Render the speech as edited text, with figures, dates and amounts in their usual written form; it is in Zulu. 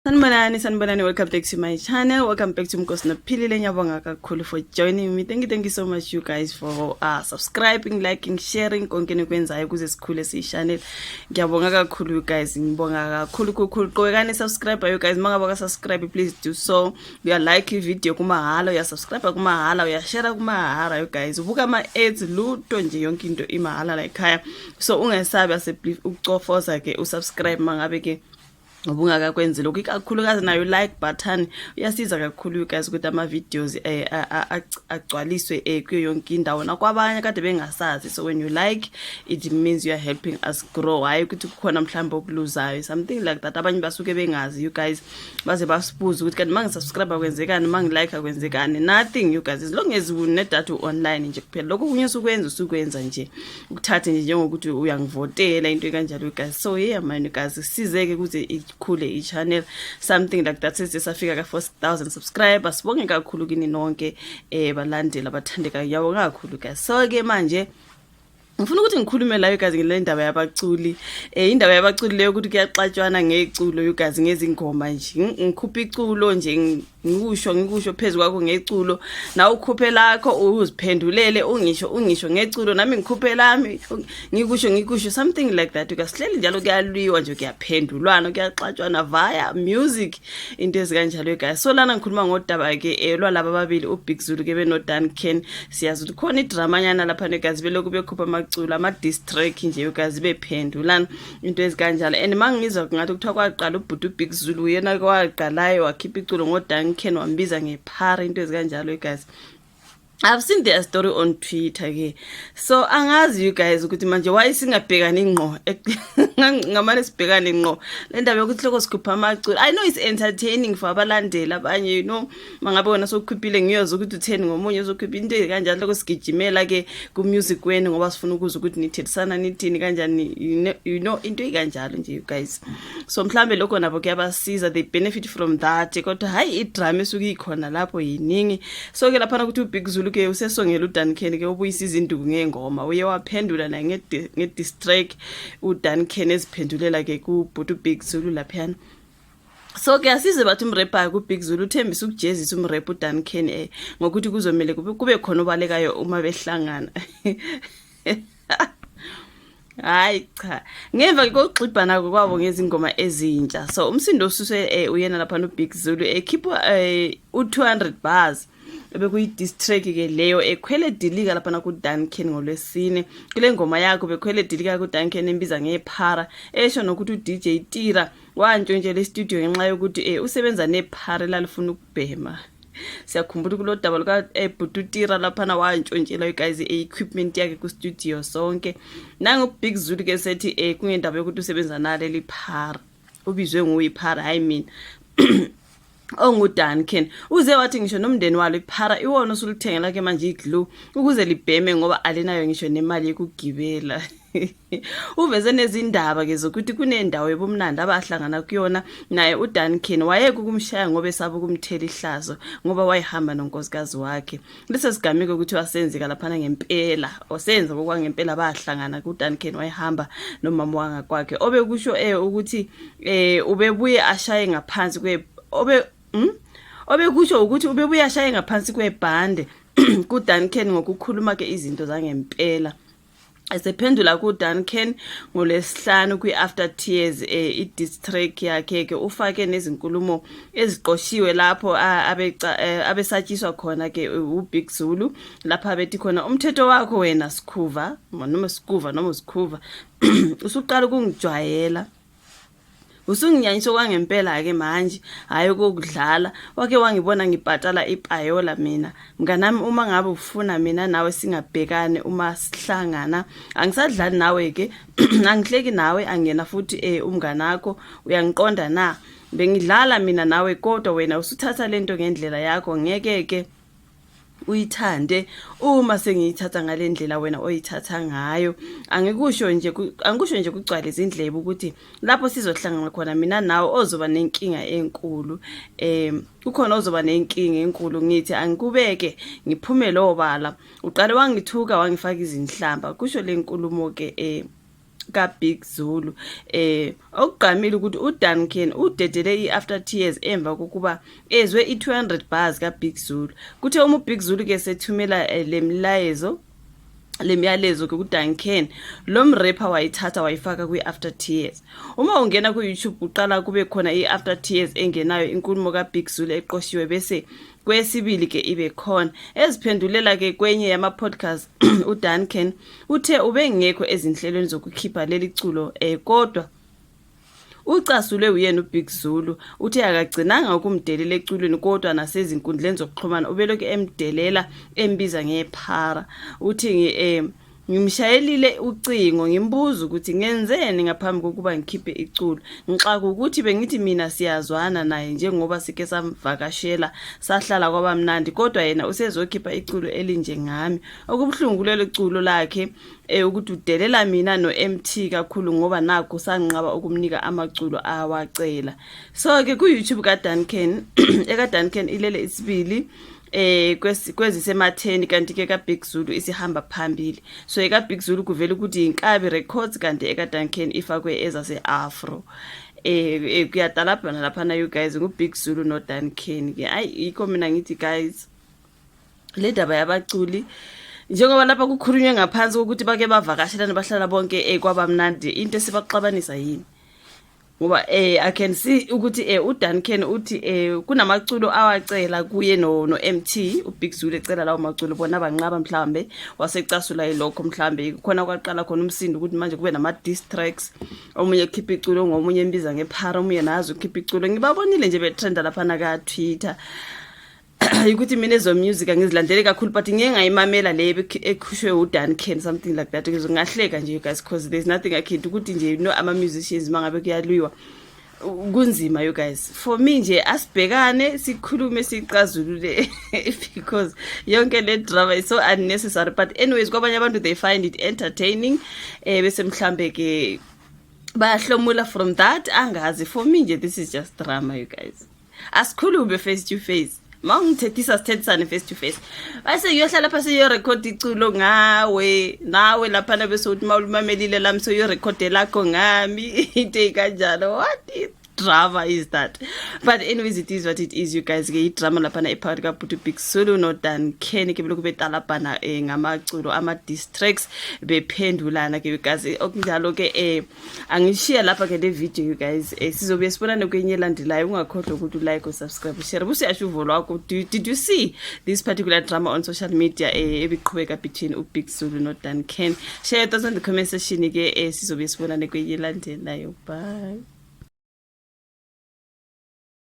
Sanibonani, sanibonani. Welcome back to my channel. Welcome back to Mkosi Nophilile. Ngiyabonga kakhulu for joining me. Thank you, thank you so much, you guys, for subscribing, liking, sharing, konke nikwenzayo ukuze sikhule siyi-channel. Ngiyabonga kakhulu, you guys. Ngibonga kakhulu kakhulu. Qhubekani subscribe, you guys. Mangabe ka subscribe, please do so. Uya like video kumahala, uya subscribe kumahala, uya share kumahala, you guys. Ubuka ama ads, lutho nje, yonke into imahala la ekhaya. So ungesabi ase please ucofoza ke usubscribe mangabe ke ubungakakwenzi lokhu, ikakhulukazi nayo like button uyasiza kakhulu, you guys, ukuthi ama-videos agcwaliswe kuyo yonke indawo nakwabanye kade bengasazi. So when you like, it means you are helping us grow, hhayi ukuthi kukhona mhlawumbe okuluzayo, something like that. Abanye basuke bengazi, you guys, baze basibuze ukuthi kanti uma ngisubscribe kwenzekani, uma ngilike kwenzekani. Nothing, you guys, as long as unedatha, u-online nje kuphela. Lokho kunye usukwenza, usukwenza nje ukuthathe nje njengokuthi uyangivotela, into ekanjalo, you guys. So yeah man, you guys, sizeke ukuze ikhule i-channel, something like that. Sesize safika ka-4000 subscribers. Sibonge kakhulu kini nonke balandeli abathandekayo. Ngiyabonga kakhulu, guys. So ke manje ngifuna ukuthi ngikhulume la, you guys, ngale ndaba yabaculi, indaba yabaculi leyo ukuthi kuyaxatshwana ngeculo, you guys, ngezingoma nje. Ngikhupha iculo nje, ngikusho phezulu kwakho ngeculo, nawe ukhuphe lakho, uziphendulele, ungisho ngeculo, nami ngikhuphe lami, ngikusho, something like that, you guys. Sihleli njalo kuyalwiwa nje, kuyaphendulwana, kuyaxatshwana via music, into ezikanjalo, you guys. So lana ngikhuluma ngodaba ke lwalaba ababili, uBig Zulu ke beno Duncan. Siyazi ukuthi khona idrama nyana lapha, you guys, belokhu bekhupha amaculo, ama diss track nje, you guys, bephendulana, into ezikanjalo. And mangizwa ngathi kuthiwa kwaqala ubhuti uBig Zulu, yena kwaqalayo wakhipha iculo ngoDuncan, wambiza ngephara, into ezikanjalo, you guys. I've seen their story on Twitter ke. So angazi, you guys, ukuthi manje why singabhekani ngqo. Ngamane sibhekane ngqo. Le ndaba yokuthi lokho sikhupha amaculo. I know it's entertaining for abalandeli abanye. Mangabe wena sokukhuphile, ngiyozwa ukuthi utheni ngomunye uzokhupha into kanjalo, lokho sigijimela ke ku music wenu ngoba sifuna ukuzwa ukuthi nithethisana nithini kanjani, into ikanjalo nje, you guys. So mhlambe lokho nabo kuyabasiza, they benefit from that. Kodwa hayi, idrama esuke ikhona lapho yiningi. So ke lapha ukuthi uBig Zulu ke usesongela uDuncan ke, ubuyisa izinduku ngengoma, uye waphendula naye nge-diss track uDuncan eziphendulela ke kubhuti uBig Zulu laphayana. So ke asize bathi umrepha kuBig Zulu uthembisa ukujezisa umrep uDuncan ngokuthi kuzomele kube khona obalekayo uma behlangana. Hayi cha, ngemva kokugxibhana kwabo ngezingoma ezintsha, so umsindo ususwe uyena lapha noBig Zulu ekhipha u200 bars ebekuyi-diss track ke leyo, ekhwele dilika lapha ku-Duncan ngolwesine. Kule ngoma yakho bekhwele dilika ku-Duncan, embiza ngephara, esho nokuthi u-DJ Tira wantshontshela istudio ngenxa yokuthi usebenza nephara elalifuna ukubhema. Siyakhumbula kulo daba luka Bhututira laphana, wantshontshela, you guys, i-equipment yakhe ku-studio sonke. Nangu Big Zulu ke sethi kungendaba yokuthi usebenza naleli phara, ubizwe nguyiphara, hayi mina onguDuncan. Uze wathi ngisho nomndeni walo iphara iwona osulithengela ke manje iglue ukuze libheme ngoba alinayo ngisho nemali yokugibela. Uveze nezindaba ke zokuthi kunendawo yobumnandi abahlangana kuyona naye uDuncan, wayeka ukumshaya ngoba esaba ukumthela ihlazo ngoba wayehamba nonkosikazi wakhe. Leso sigameko ukuthi wasenzeka laphana ngempela, osenza kokwangempela, bahlangana kuDuncan, wayehamba nomama wangakwakhe, obekusho ukuthi ubebuye ashaye ngaphansi kwe obe Obekusho ukuthi ubebuye ashaye ngaphansi kwebhande kuDuncan ngokukhuluma ke izinto zangempela. Esephendula kuDuncan ngolwesihlanu kwi-After Tears, i-diss track yakhe ke, ufake nezinkulumo eziqoshiwe lapho abesatshiswa khona ke uBig Zulu, lapha bethi khona, "Umthetho wakho wena Sikhuva noma Sikuva noma Sikhuva usuqala ukungijwayela, usunginyanyisa okwangempela-ke manje, hhayi okokudlala. Wake wangibona ngibhatala ipayola mina, mnganami? Uma ngabe ufuna mina nawe singabhekani uma sihlangana, angisadlali nawe-ke, angihleki nawe, angiyena futhi umnganakho, uyangiqonda na? Bengidlala mina nawe, kodwa wena usuthatha lento ngendlela yakho. Ngeke-ke uyithande uma sengiyithatha ngale ndlela wena oyithatha ngayo. Angikusho nje kugcwale izindlebe ukuthi lapho sizohlangana khona mina nawe ozoba nenkinga enkulu, kukhona ozoba nenkinga enkulu. Ngithi angikubeke ngiphume obala, uqale wangithuka, wangifaka izinhlamba," kusho le nkulumo ke. kaBig Zulu. Okugqamile ukuthi uDuncan udedele i-After Tears emva kokuba ezwe i-200 bars kaBig Zulu. Kuthe uma uBig Zulu ke sethumela le myalezo kuDuncan, lo mrapper wayithatha wayifaka kwi-After Tears. Uma ungena ku-YouTube, kuqala kube khona i-After Tears engenayo inkulumo kaBig Zulu eqoshiwe, bese kwesibili ke ibe khona. Eziphendulela ke kwenye yama-podcast, uDuncan uthe ubengekho ezinhlelweni zokukhipha leli culo, kodwa ucasulwe uyena uBig Zulu. Uthe akagcinanga ukumdelela eculweni, kodwa nasezinkundleni zokuxhumana ubelokhu emdelela, embiza ngephara. Uthi "Ngimshayelile ucingo, ngimbuza ukuthi ngenzeni ngaphambi kokuba ngikhiphe iculo. Ngixaka ukuthi bengithi mina siyazwana naye, njengoba sike samvakashela, sahlala kwabamnandi, kodwa yena usezokhipha iculo elinje ngami. Okubuhlungu kulelo culo lakhe ukuthi udelela mina no-MT kakhulu, ngoba nakho sanqaba ukumnika amaculo awacela." So ke ku-YouTube kaDuncan, ekaDuncan ilele isibili kwezisematheni, kanti ke kaBig Zulu isihamba phambili. So eka Big Zulu kuvela ukuthi Inkabi Records, kanti eka Duncan ifakwe ezase Afro. Kuyatalabhana lapha na, you guys, nguBig Zulu no Duncan ke. Ayi, yikho mina ngithi, guys, le ndaba yabaculi, njengoba lapha kukhulunywe ngaphansi kokuthi bake bavakashelana, bahlala bonke, kwabamnandi, into esibaxabanisa yini? Ngoba I can see ukuthi uDuncan uthi kunamaculo awacela kuye no MT, uBig Zulu ecela lawo maculo, bona banqaba. Mhlambe wasecasula yilokho, mhlambe khona kwaqala khona umsindo ukuthi manje kube nama diss tracks, omunye ekhipha iculo ngomunye, embiza ngephara, omunye nazo ukhipha iculo. Ngibabonile nje betrenda lapha na ka Twitter. Ukuthi mina ezo music angizilandeli kakhulu, but ngeke ngayimamela le ekhushwe uDuncan, something like that, because ngahleka nje, you guys, because there's nothing I can do. Ukuthi nje ama musicians, mangabe kuyaliwa, kunzima, you guys. For me nje, asibhekane, sikhulume, sicazulule, because yonke le drama is so unnecessary. But anyways, kwabanye abantu they find it entertaining, bese mhlambe ke bayahlomula from that, angazi. For me nje, this is just drama, you guys. Asikhulume face to face. Mawungithethisa, sithethisane face to face, bese ngiyohlala phansi, siyorekhodi iculo ngawe nawe laphana, bese uthi mawulimamelile lami, soyorekhode lakho ngami, into ey'kanjalo. What is drama is that? But anyways, it is what it is, you guys. Ke idrama laphana ephakathi kabhuti Big Zulu noDuncan ke, belokhu betalabhana ngamaculo, ama-diss tracks, bephendulana ke, you guys. Okunjalo ke, angishiya lapha ke le video, you guys. Sizobuye sibonane kwenye elandelayo. Ungakhohlwa ukuthi ulike, usubscribe, share, busuyasho uvo lwakho. Did you see this particular drama on social media ebiqhubeka between uBig Zulu noDuncan? Share your thoughts on the comment section ke. Sizobuye sibonane kwenye elandelayo. Bye.